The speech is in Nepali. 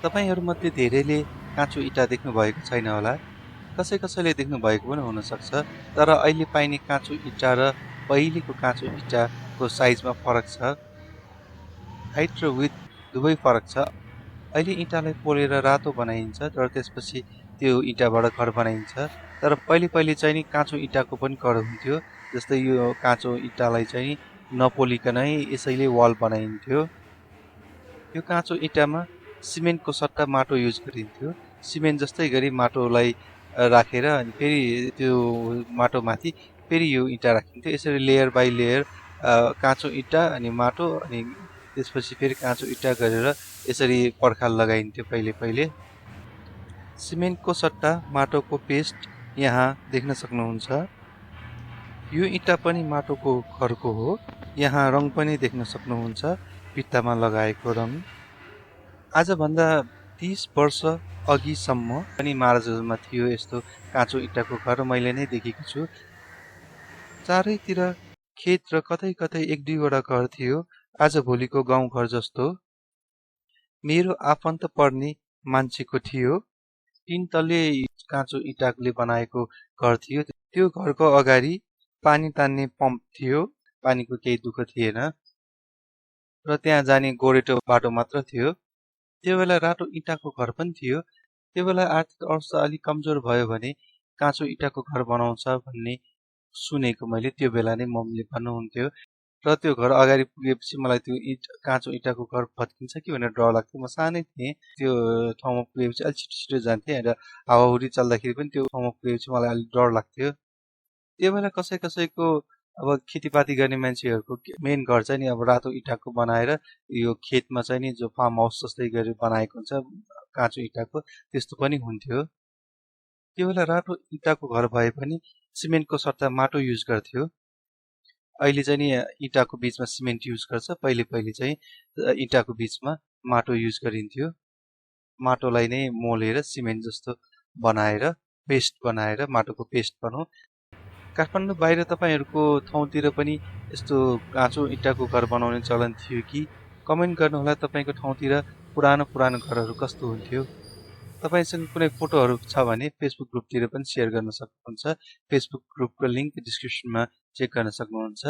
तपाईहरुमध्ये धेरैले काँचो इँटा देख्नु भएको छैन होला। कसैले देख्नु भएको पनि हुन सक्छ। तर अहिले पाइने काँचो इँटा र पहिलेको काँचो इँटाको साइजमा फरक छ। हाइट र विड्थ दुवै फरक छ। अहिले इँटालाई पोलेर रातो बनाइन्छ र त्यसपछि त्यो इँटाबाट घर बनाइन्छ। तर पहिले चाहिँ नि काँचो इँटाको पनि घर हुन्थ्यो। जस्तै यो काँचो इँटालाई चाहिँ नपोलिकनै यसैले वाल बनाइन्थ्यो। यो काँचो इँटामा सिमेन्टको सट्टा माटो युज गरिन्थ्यो। सिमेन्ट जस्तै गरी माटोलाई राखेर अनि फेरि त्यो माटोमाथि फेरि यो इँटा राखिन्थ्यो। यसरी लेयर बाइ लेयर काँचो इँटा अनि माटो अनि त्यसपछि फेरि काँचो इँटा गरेर यसरी पर्खाल लगाइन्थ्यो पहिले। सिमेन्टको सट्टा माटोको पेस्ट यहाँ देख्न सक्नुहुन्छ। यो इँटा पनि माटोको घरको हो। यहाँ रङ पनि देख्न सक्नुहुन्छ, भित्तामा लगाएको रङ। आजभन्दा 30 वर्ष अघिसम्म पनि माराजमा थियो यस्तो काँचो इँटाको घर, मैले नै देखेको छु। चारैतिर खेत र कतै एक दुईवटा घर थियो, आज भोलिको गाउँघर जस्तो। मेरो आफन्त पर्ने मान्छेको थियो। 3 तले काँचो इँटाले बनाएको घर थियो। त्यो घरको अगाडि पानी तान्ने पम्प थियो। पानीको केही दुःख थिएन र त्यहाँ जाने गोरेटो बाटो मात्र थियो। त्यो बेला रातो इँटाको घर पनि थियो। त्यो बेला आर्थिक अवस्था अलिक कमजोर भयो भने काँचो इँटाको घर बनाउँछ भन्ने सुनेको मैले। त्यो बेला नै मम्मीले भन्नुहुन्थ्यो र त्यो घर अगाडि पुगेपछि मलाई त्यो काँचो इँटाको घर भत्किन्छ कि भनेर डर लाग्थ्यो। म सानै थिएँ। त्यो ठाउँमा पुगेपछि अलिक छिटो जान्थेँ र हावाहुरी चल्दाखेरि पनि त्यो ठाउँमा पुगेपछि मलाई अलिक डर लाग्थ्यो। त्यो बेला कसैको अब खेतीपाती गर्ने मान्छेहरूको मेन घर चाहिँ नि अब रातो इँटाको बनाएर यो खेतमा चाहिँ नि जो फार्म हाउस जस्तै गरी बनाएको हुन्छ काँचो इँटाको, त्यस्तो पनि हुन्थ्यो। त्यो बेला रातो इँटाको घर भए पनि सिमेन्टको सट्टा माटो युज गर्थ्यो। अहिले चाहिँ नि इँटाको बीचमा सिमेन्ट युज गर्छ। पहिले चाहिँ इँटाको बीचमा माटो युज गरिन्थ्यो। माटोलाई नै मोलेर सिमेन्ट जस्तो बनाएर पेस्ट बनाएर माटोको पेस्ट बनाऊ। काठमाडौँ बाहिर तपाईहरुको ठाउँतिर पनि यस्तो काँचो इँटाको घर बनाउने चलन थियो कि? कमेन्ट गर्नुहोला तपाईको ठाउँतिर पुरानो घरहरू कस्तो हुन्थ्यो। तपाईसँग कुनै फोटोहरू छ भने फेसबुक ग्रुपतिर पनि सेयर गर्न सक्नुहुन्छ। फेसबुक ग्रुपको लिंक डिस्क्रिप्सनमा चेक गर्न सक्नुहुन्छ।